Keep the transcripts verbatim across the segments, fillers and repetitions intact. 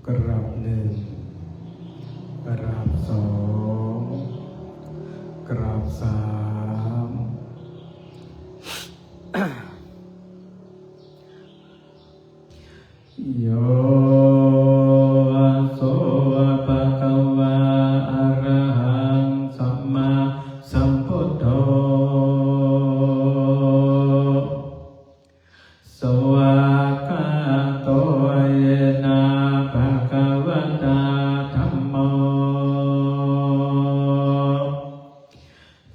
กราบหนึ่ง กราบสอง กราบสาม Yo so bhagavā arahaṃ sammāsambuddho, svākkhāto yena bhagavatā dhammo,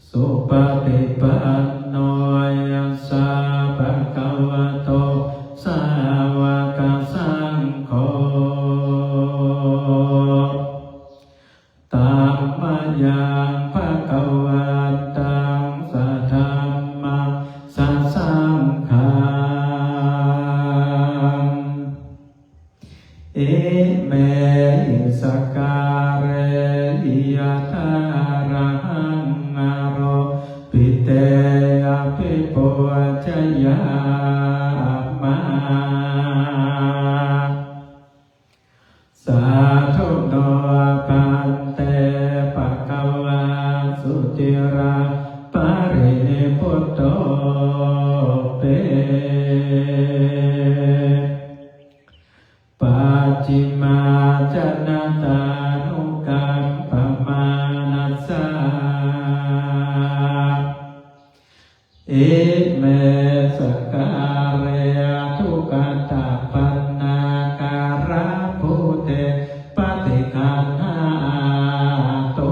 supaṭipanno yassa bhagavato sāvakasaṅgho, tammayaṃ bhagavantaṃ sadhammaṃ sasaṅghaṃ, imehi sakkārehi yathārahaṃ āropite abhipūjayāma. Sādhu no bhante bhagavā suciraparinibbutopi, pacchimājanatānukampamānasā, ime sakkāre duggatapaṇṇākārabhūte paṭiggaṇhātu.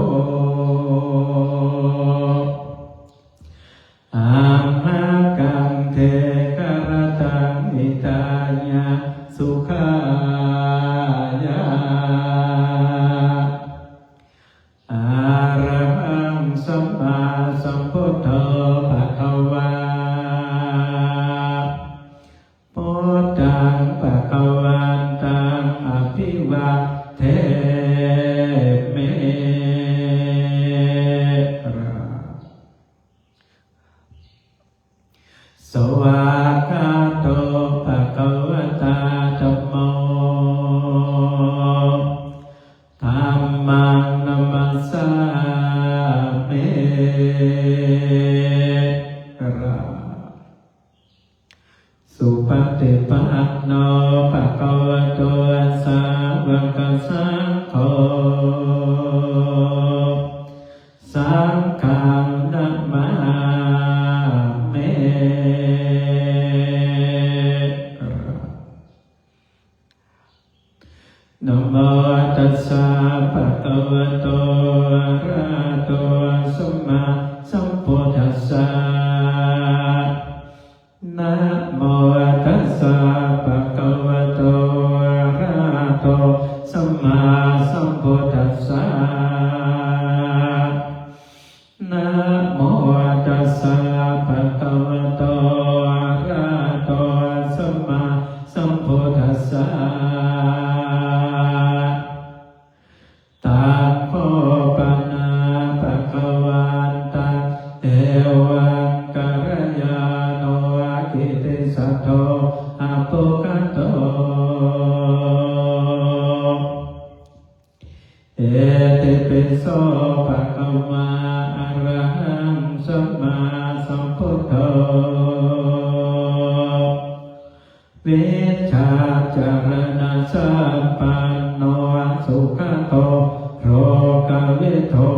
Amhākaṃ dīgharattaṃ hitāya sukhāya. Arahaṃ sammāsambuddho bhagavā, buddhaṃ bhagavantaṃ abhivādemi. Svākkhāto bhagavatā dhammo, dhammaṃ namassāmi. Supaṭipanno bhagavato sāvakasaṅgho, saṅghaṃ namāmi. Namo tassa bhagavato arahato sammāsambuddhassa. Namo tassa bhagavato arahato sammāsambuddhassa. Namo tassa bhagavato arahato sammāsambuddhassa. Taṃ kho pana bhagavantaṃ evaṃ kalyāṇo kittisaddo abhuggato. Itipi so bhagavā arahaṃ sammāsambuddho, vijjācaraṇasampanno sugato lokavidū,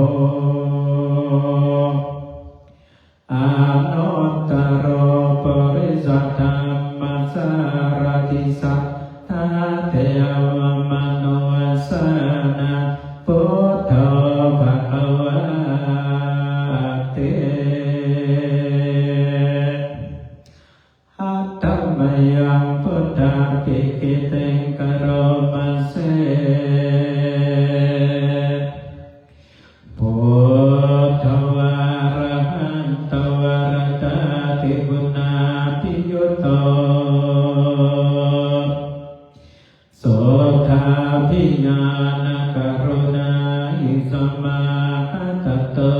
anuttaro purisadammasārathi satthā devamanussānaṃ buddho bhagavāti. Handa mayaṃ buddhapakīrtiṃ karoma se. Buddho arahanto varadābhiyutto, sotthābhiñāṇakaruṇāhi samāgato,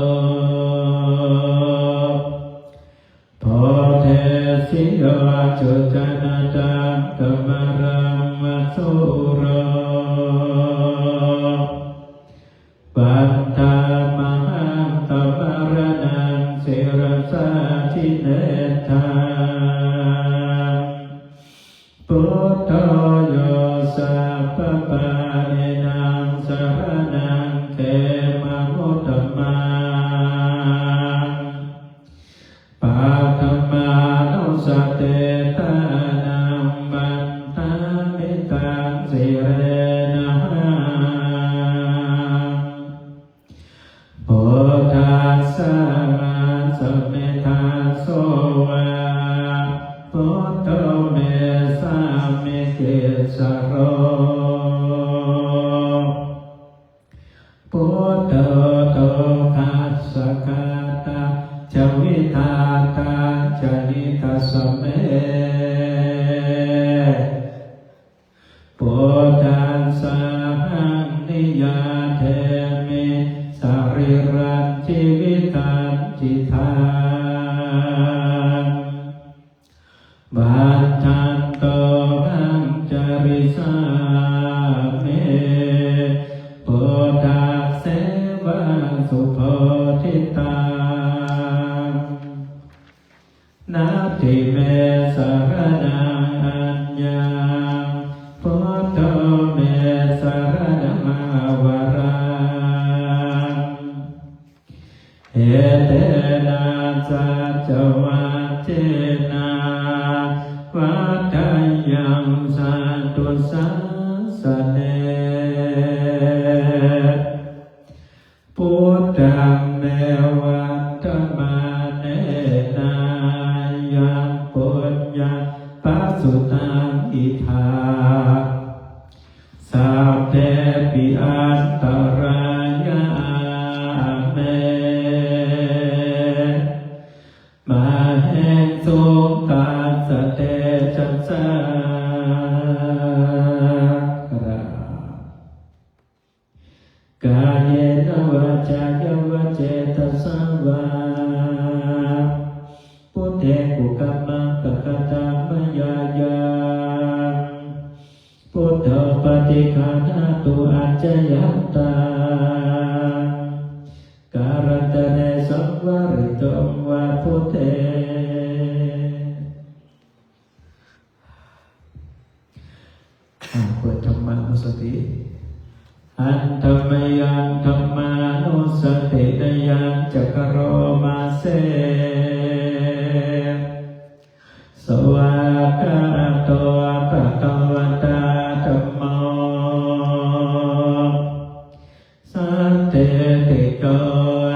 bodhesi yo cudanatantamaraṃ va sūro. sīlena. Buddhassa asmi dāso va, buddho me sāmikissaro. Buddho dukkhassa ghātā ca vidhātā ca hitassa me. Buddhaṃ saraṇaṃ yaṃ, natthi me sarīrañjīvitañcidaṃ. Vandantohaṃ carissāmi, buddhasseva subodhitaṃ. Natthi me saraṇaṃ aññaṃ, buddho me saraṇamavaraṃ. Etena saccavajjena, vaḍḍheyyaṃ satthu sāsane. Buddhaṃ me vandamānena, yaṃ puññaṃ pasutaṃ idha, sabbepi antarāyā me, māhesuṃ tassa tejasā. Kāyena vācāya va cetasā vā, buddhe kukammaṃ pakataṃ mayā yaṃ, buddho paṭiggaṇhatu accayantaṃ, kālantare saṃvarituṃ va buddhe. อ่า เปิดธรรมานุสติ Handa mayaṃ dhammānussatinayañca karoma se. Svākkhāto bhagavatā dhammo, sandiṭṭhiko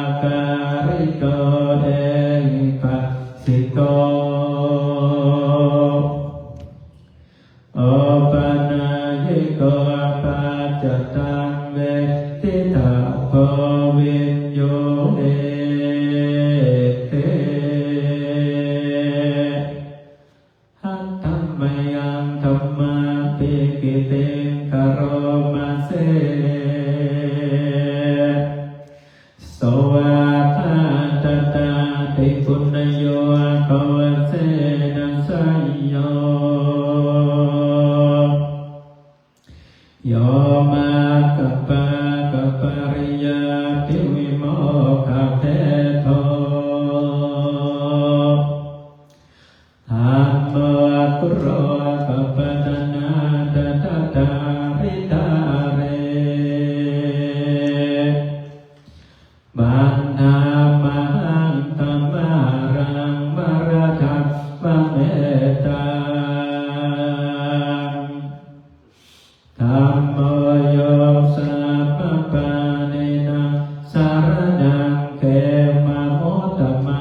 akāliko ehipassiko, opanayiko paccattaṃ veditabbo viññūhīti. Handa mayaṃ dhammābhigītiṃ karoma se. Svākkhātatādiguṇayogavasena seyyo, yo maggapākapariyattivimokkhabhedo, dhammo kulokapatanā tadadhāridhāre. Vandāmahaṃ tamāraṃ māradhammametaṃ. Dhammo yo sabbapāṇīnaṃ saraṇaṃ khemam uttamaṃ.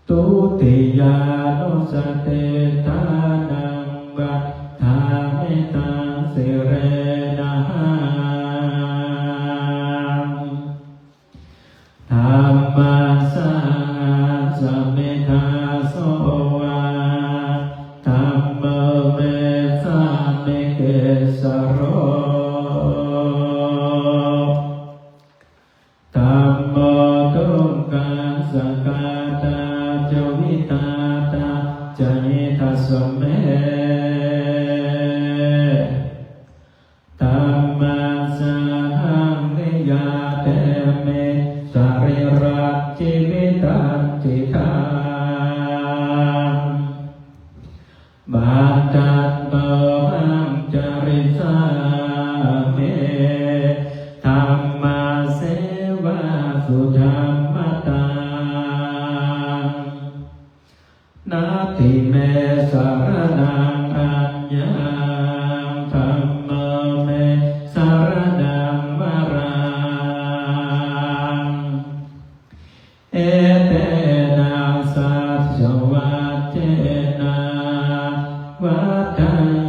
Dutiyānussatiṭṭhānaṃ vandāmi taṃ sirenahaṃ. Dhammasāhasmi dāso va, dhammo me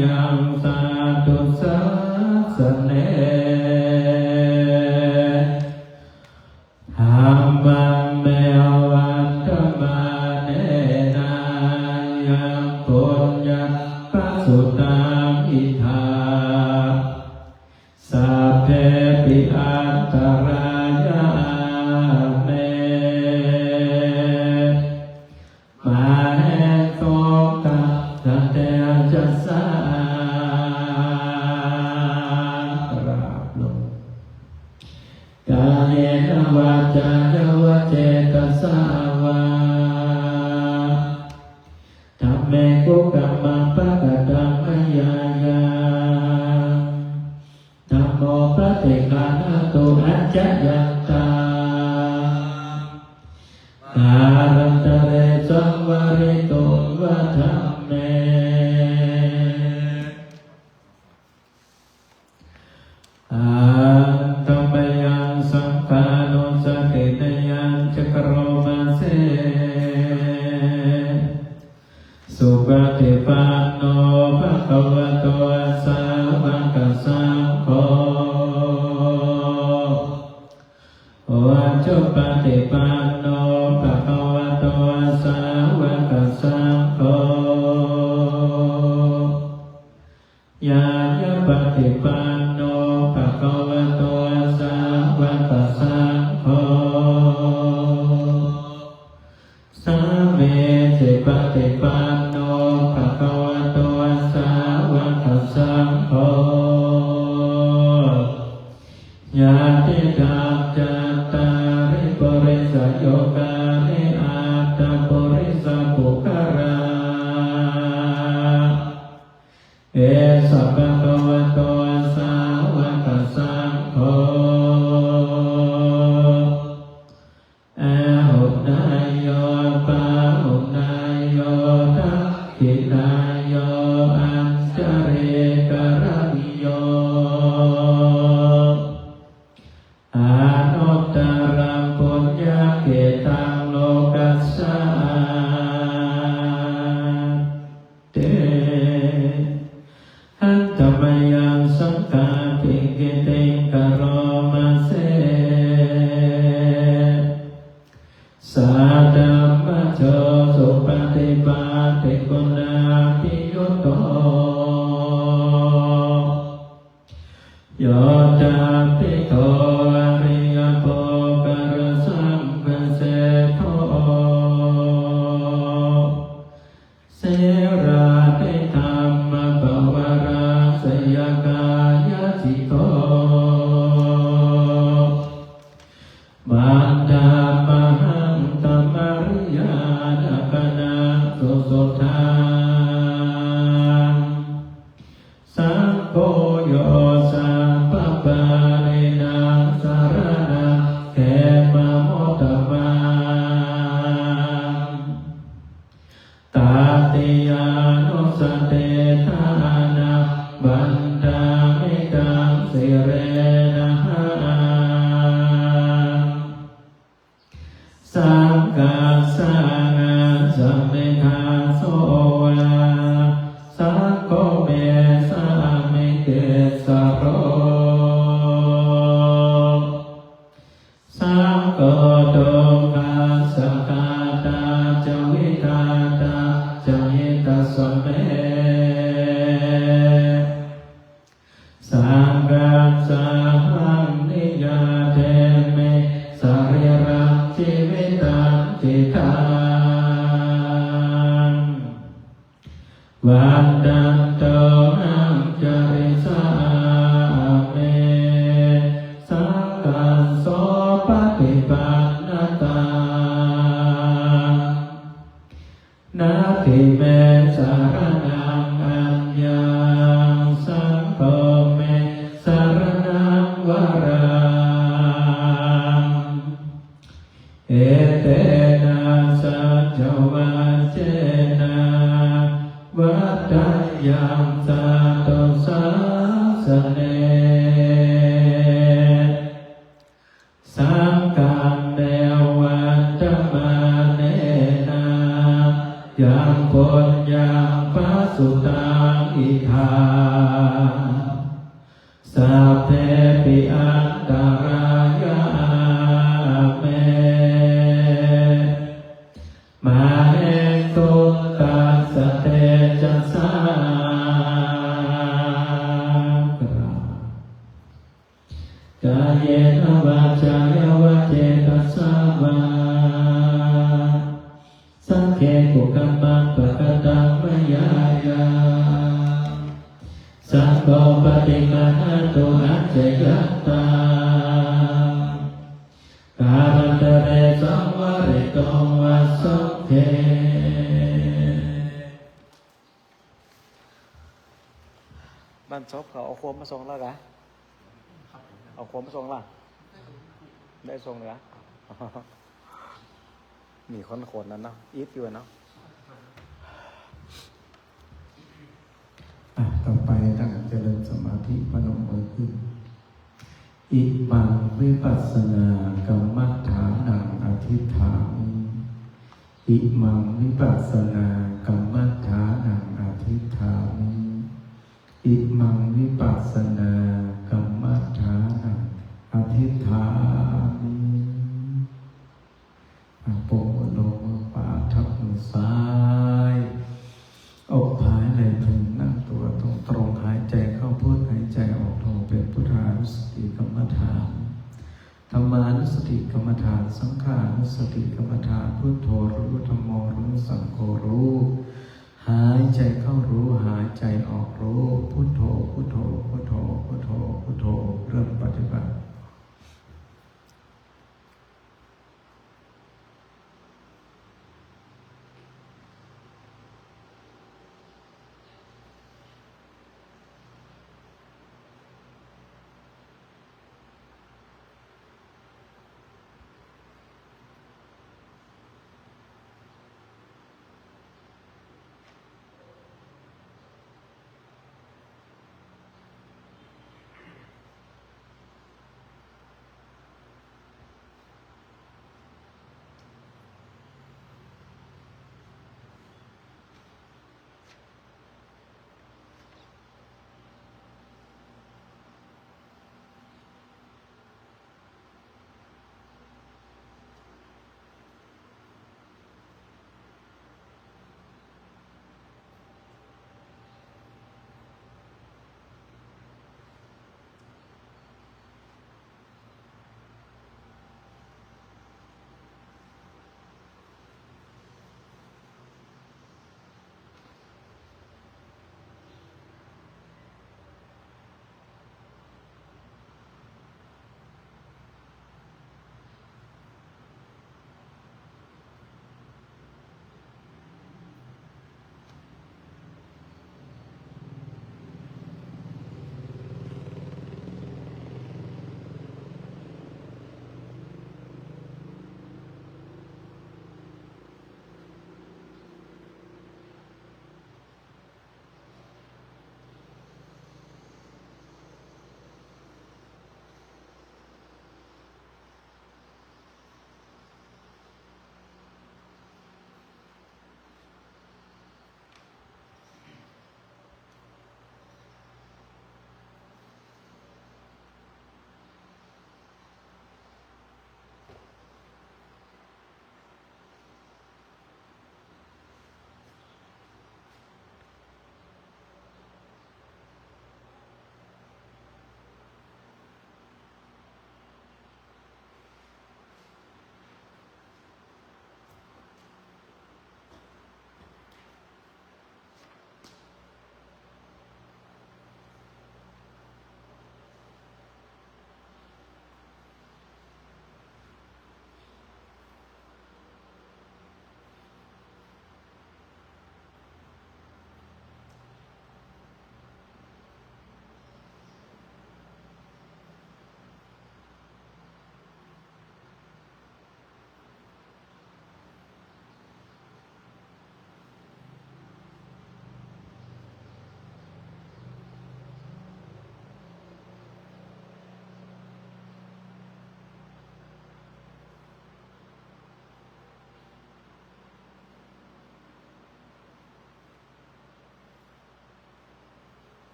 yaṃ sādhu sāsane, dhammaṃ me vandamānena yaṃ puññaṃ pasutaṃ idha, sabbepi antarāyā me māhesuṃ tassa tejasā. กราบลง Kāyena vācāya va cetasā vā, dhamme kukammaṃ pakataṃ mayā yaṃ, dhammo paṭiggaṇhatu accayantaṃ, kālantare saṃvarituṃ va dhamme. Handa mayaṃ saṅghānussatinayañca karoma se. Supaṭipanno bhagavato sāvakasaṅgho, ujupaṭipanno bhagavato sāvakasaṅgho, ñāyapaṭipanno bhagavato sāvakasaṅgho, sāmīcipaṭipanno bhagavato sāvakasaṅgho, yadidaṃ cattāri purisayugāni aṭṭha purisapuggalā, esa bhagavato sāvakasaṅgho, āhuneyyo pāhuneyyo dakkhiṇeyyo añjalikaraṇīyo, anuttaraṃ puññakkhettaṃ lokassāti. Handa mayaṃ saṅghābhigītiṃ karoma se. Saddhammajo supaṭipattiguṇābhiyutto, yoṭṭhābbidho ariyapuggalasaṅghaseṭṭho, sīlādidhammapavarāsayakāyacitto, vandāmahaṃ tamariyānagaṇaṃ susuddhaṃ. Saṅgho yo sabbapāṇīnaṃ saraṇaṃ khemamuttamaṃ, tatiyānussatiṭṭhānaṃ vandāmi taṃ sirenahaṃ. Saṅghassāhasmi dāso va, saṅgho me sāmikissaro. Saṅgho dukkhassa ghātā ca vidhātā ca hitassa me. Saṅghassāhaṃ niyyādemi sarīrañjīvitañcidaṃ. Vandantohaṃ carissāmi saṅghaṃ sopaṭipannataṃ. Natthi me saraṇaṃ aññaṃ, saṅgho me saraṇaṃ varaṃ. Etena saccavajjena vaḍḍheyyaṃ satthu sāsane. Saṅghaṃ me vandamānena yaṃ puññaṃ pasutaṃ id Sabbepi antarāyā me māhesuṃ tassa tejasā. Kāyena vācāya va cetasā vā, saṅghe kukammaṃ pakataṃ mayā yaṃ, saṅgho paṭiggaṇhatu accayantaṃ, kālantare saṃvarituṃ va saṅghe. บ้านซอฟเขาเอาครัวมาส่งแล้วกะ เอาครัวมาส่งละ ได้ส่งเลยกะ มีคนขนนั่นเนาะ อีทอยู่เนาะ อ่ะ ต่อไปตั้งเจริญสมาธิ พนมมือขึ้น Imaṃ vipassanākammaṭṭhānaṃ adhiṭṭhāmi. Imaṃ vipassanākammaṭṭhānaṃ adhiṭṭhāmi. Imaṃ vipassanākammaṭṭhānaṃ adhiṭṭhāmi. อ่ะ โป่งหัวลง มือขวาทับมือซ้าย อกผายไหล่ตรง นั่งตัวตรงๆ หายใจเข้าพุท หายใจออกโท เป็นพุทธานุสติกรรมฐาน ธัมมานุสติกรรมฐาน สังขานุสติกรรมฐาน พุทโธรู้ ธัมโมรู้ สังโฆรู้ หายใจเข้ารู้ หายใจออกรู้ พุทโธ พุทโธ พุทโธ พุทโธ พุทโธ เริ่มปฏิบัติ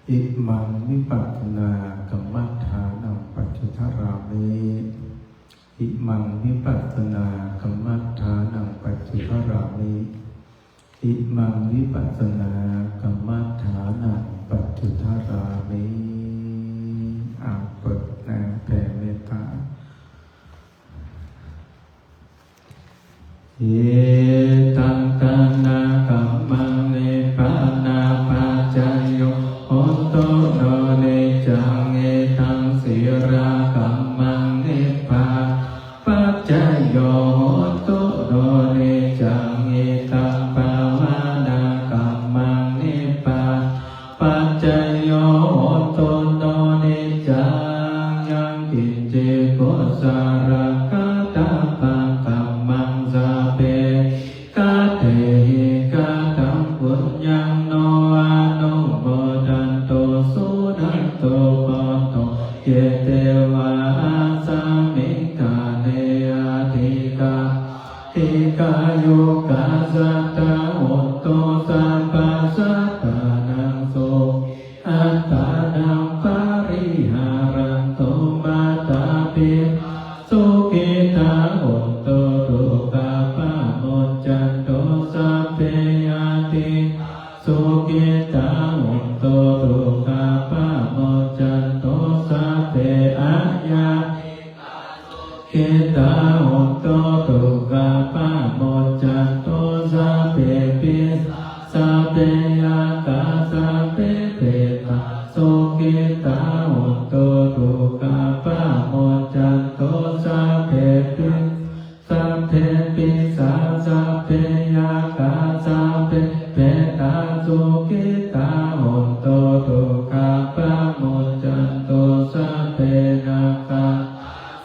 Imaṃ vipassanākammadhānaṃ pañcuttarāmi. Imaṃ vipassanākammadhānaṃ pañcuttarāmi. Imaṃ vipassanākammadhānaṃ pañcuttarāmi. อ่า เปิดนะ แผ่เมตตา Idaṃ dānakammaṃ nibbānapaccayo hotu no niccaṃ. Idaṃ sīlakammaṃ nibbānapaccayo hotu no niccaṃ. Idaṃ bhāvanākammaṃ nibbāna paccayo hotu no niccaṃ. Yaṅkiñci kusalakatammakammaṃ sabbehi katehi kataṃ puññaṃ no anumodantu suṇantu bhonto ye devā asmiṃ ṭhāne adhigatā dīghāyukā sadā hontu sabbasattānaṃ sukhī attānaṃ pariharantu. Mātāpitu sukhitā hontu dukkhā pamuccantu. Sabbe ñātikā sukhitā hontu dukkhā pamuccantu. Sabbe aññātikā sukhitā hontu dukkhā pamuccantu. Sabbe pisā sabbe yakkhā sabbe petā sukhitā hontu dukkhā pamuccantu. Sabbe pi sabbe pisā sabbe yakkhā sabbe petā sukhitā hontu dukkhā pamuccantu. Sabbe nakkhattā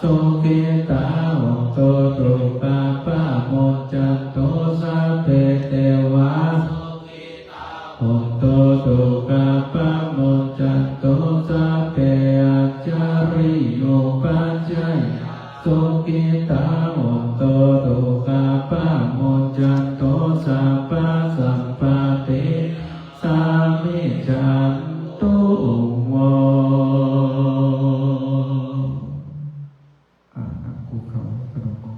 sukhitā hontu dukkhā pamuccantu. Sabbe devā sukhitā hontu dukkhā pamuccantu. Sabbe ācariyupajjhāyā sukhitā hontu dukkhā pamuccantu. Sabbasampattīnaṃ samijjhantu vo. อ่า คุกเข่า พนมมือ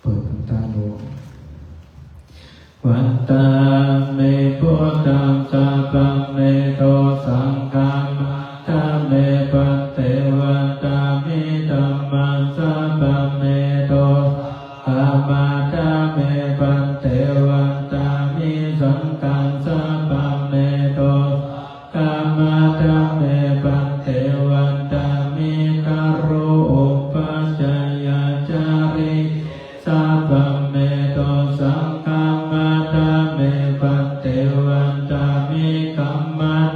เปิดดวงตาหลวง Vandāmi buddhaṃ sabbaṃ me dosaṃ khamatha me bhante. Vandāmi dhammaṃ sabbaṃ me dosaṃ khamatha me bhante. Vandāmi saṅghaṃ sabbaṃ me dosaṃ khamatha me bhante. Vandāmi guru upajjhāyācariye sabbaṃ me dosaṃ khamatha me bhante. Vandāmi kammaṭṭhānaṃ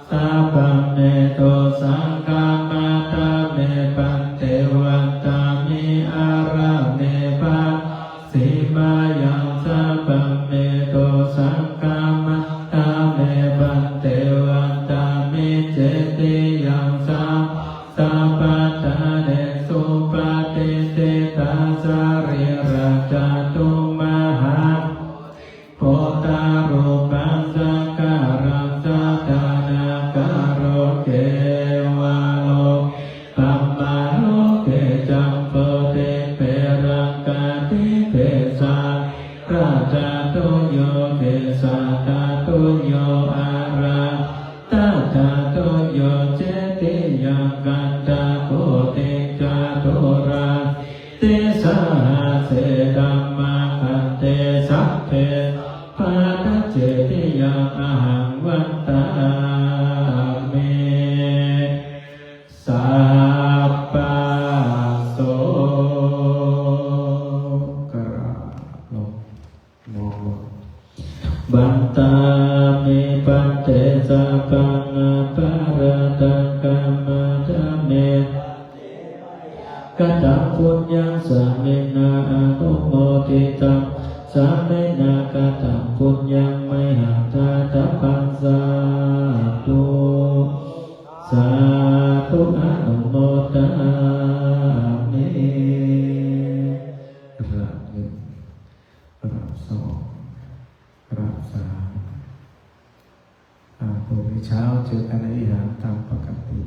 sabbaṃ me dosaṃ khamatha me bhante. Vandāmi ārāme bhante sīmāyaṃ sabbaṃ me dosaṃ khamatha me bhante. Vandāmi cetiyaṃ sabbaṃ sabbaṭṭhānesu patiṭṭhitā sarīradhātu mahābodhiṃ buddharūpaṃ sakalaṃ sadā nāgaloke devaloke brahmaloke jambudīpe laṅkādīpe sarīradhātuyo kesādhātuyo ālāntaradhātuyo cetiyaṃ gandhakoti caturāsītisahassi dhammakkhandhe sabbe sabbāta cetiyaṃ ahaṃ vandāmi sabbaso. กราบลง Vandāmi bhante sabbaṃ aparādhaṃ khamatha me bhante. Mayā kataṃ puññaṃ sāminā anumoditabbaṃ, sāminā kataṃ puññaṃ mayhaṃ dātabbaṃ. Sādhu, sādhu anumodāmi. กราบหนึ่ง กราบสอง กราบสาม อ่า เช้าเจอกันในวิหารตามปกติ